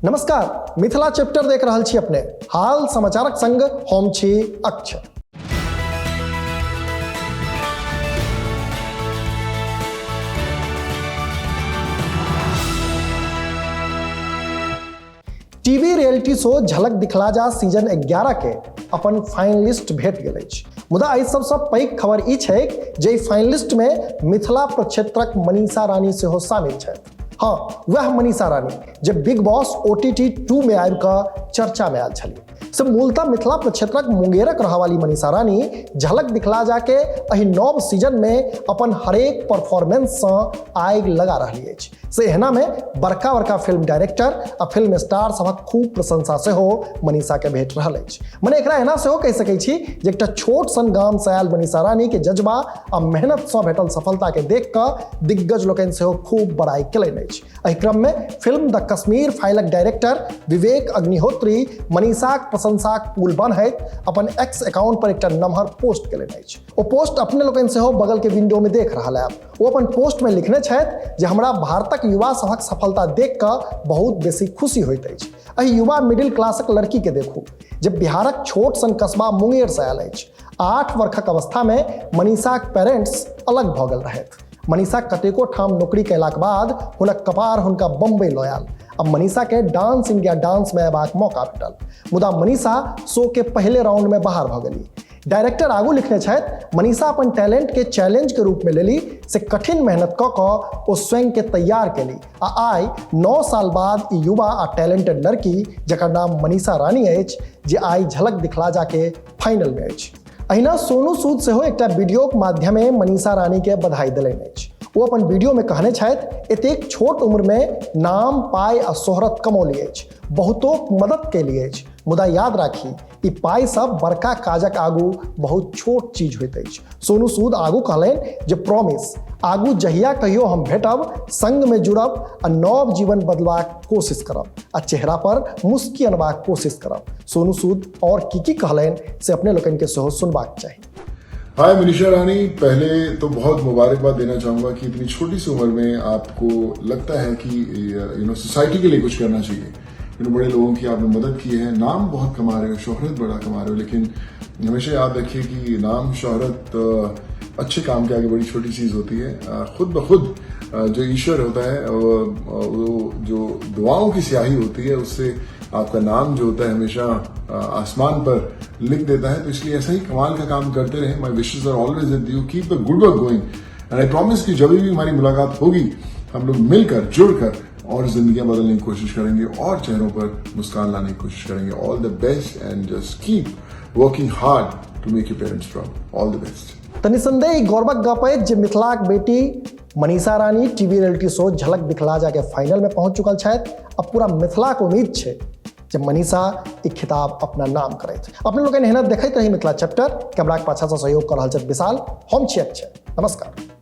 नमस्कार, मिथिला चैप्टर देख रहल छी अपने। हाल समाचारक संग हम छी अक्षय। TV reality show Jhalak Dikhla Jaa season 11 के अपन फाइनलिस्ट भेट गेल अछि। मुदा एहि सबसँ पैघ खबर ई छै जे एहि फाइनलिस्ट में मिथिला प्रक्षेत्रक मनीषा रानी सेहो शामिल छथि। हाँ, वह मनीषा रानी जे बिग बॉस OTT 2 में आबि कऽ चर्चा में आयल छली, से मूलतः मिथिला प्रक्षेत्रक मुंगेरक रहवाली मनीषा रानी झलक दिखला जा के एहि नव सीजन में अपन हरेक परफॉर्मेंस सँ आगि लगा रहली अछि। से एहना में बड़का बड़का फिल्म डायरेक्टर आ फिल्म स्टार सभक खूब प्रशंसा सेहो मनीषा के भेट रहल अछि। मने एकरा एना सेहो कहि सकै छी जे एकटा छोट सन गाम से आयल मनीषा रानी के जज्बा आ मेहनत सँ भेटल सफलता के देख कऽ दिग्गज लोकनि सेहो खूब बड़ाई केलनि अछि। एहि क्रम में फिल्म द कश्मीर फाइलक डायरेक्टर विवेक अग्निहोत्री मनीषाक प्रशंसाक पुल बान्हैत अपन एक्स अकाउंट पर एकटा नमहर पोस्ट केलनि अछि। ओ पोस्ट अपने लोकनि सेहो बगल के विंडो में देख रहल आयब। ओ अपन पोस्ट में लिखने छथि जे हमरा भारतक युवा सभक सफलता देख कऽ बहुत बेसी खुशी होइत अछि। एहि युवा मिडिल क्लासक लड़की के देखू जे बिहारक छोट सन कस्बा मुंगेर से आयल अछि। 8 वर्षक अवस्था में मनीषाक पेरेंट्स अलग भऽ गेल रहथि। मनीषा कतेको ठाम नौकरी कयलाक बाद हुनक कपार हुनका बम्बई लऽ आयल आ मनीषा के डांस इंडिया डांस में अयबाक मौका भेटल। मुदा मनीषा शो के पहले राउंड में बाहर भऽ गेली। डायरेक्टर आगू लिखने छथि, मनीषा अपन टैलेंट के चैलेंज के रूप में लेली, से कठिन मेहनत कऽ कऽ ओ स्वयं के तैयार केली आ आइ 9 साल बाद ई युवा आ टैलेंटेड लड़की जकर नाम मनीषा रानी अछि, जे आइ झलक दिखला जा के फाइनल में अछि। अहिना सोनू सूद सेहो एकटा वीडियोक माध्यमे मनीषा रानी के बधाई देलनि अछि। ओ अपन वीडियो में कहने छथि, एतेक छोट उम्र में नाम, पाइ आ शोहरत कमौली अछि, बहुतोक मदद केली अछि, मुदा याद राखी ई पाइ सब बड़का काजक आगू बहुत छोट चीज होइत अछि। सोनू सूद आगू कहलनि जे प्रॉमिस, आगू जहिया कहियो हम भेटब, संग में जुड़ब आ नव जीवन बदलबाक कोशिश करब आ चेहरा पर मुस्की अनबाक कोशिश करब। सोनू सूद और की की कहलनि से अपने लोकनि के सेहो सुनबाक चाही। हाय मनीषा रानी, पहले तो बहुत मुबारकबाद देना चाहूंगा कि इतनी छोटी सी उम्र में आपको लगता है कि you know society के लिए कुछ करना चाहिए। You know बड़े लोगों की आपने मदद की है, नाम बहुत कमा रहे हो, शोहरत बड़ा कमा रहे हो, लेकिन हमेशा याद रखिए कि नाम शोहरत अच्छे काम के आगे बड़ी छोटी चीज होती है। खुद ब खुद जो ईश्वर होता है, वो जो दुआओं की स्याही होती है, उससे आपका नाम जो होता है हमेशा आसमान पर लिख देता है। तो इसलिए ऐसा ही कमाल का काम करते रहे। My wishes are always with you, keep the good work going and I promise कि जब भी हमारी मुलाकात होगी, हम लोग मिलकर जुड़कर और जिंदगियां बदलने की कोशिश करेंगे और चेहरों पर मुस्कान लाने की कोशिश करेंगे। All the best and just keep working hard to make your parents proud. All the best. तऽ निसंदेह ई गौरवक गप अछि जे मिथिलाक बेटी Manisha Rani TV reality show झलक दिखला जा के फाइनल में पहुंच चुकल छथि आ पूरा मिथिलाक उम्मीद छै जे मनीषा ई खिताब अपना नाम करैत। अपने लोकनि एहना देखैत रही मिथिला चैप्टर। कैमराक पाछाँ सँ सहयोग कऽ रहल छथि विशाल, हम छी अक्षय। नमस्कार।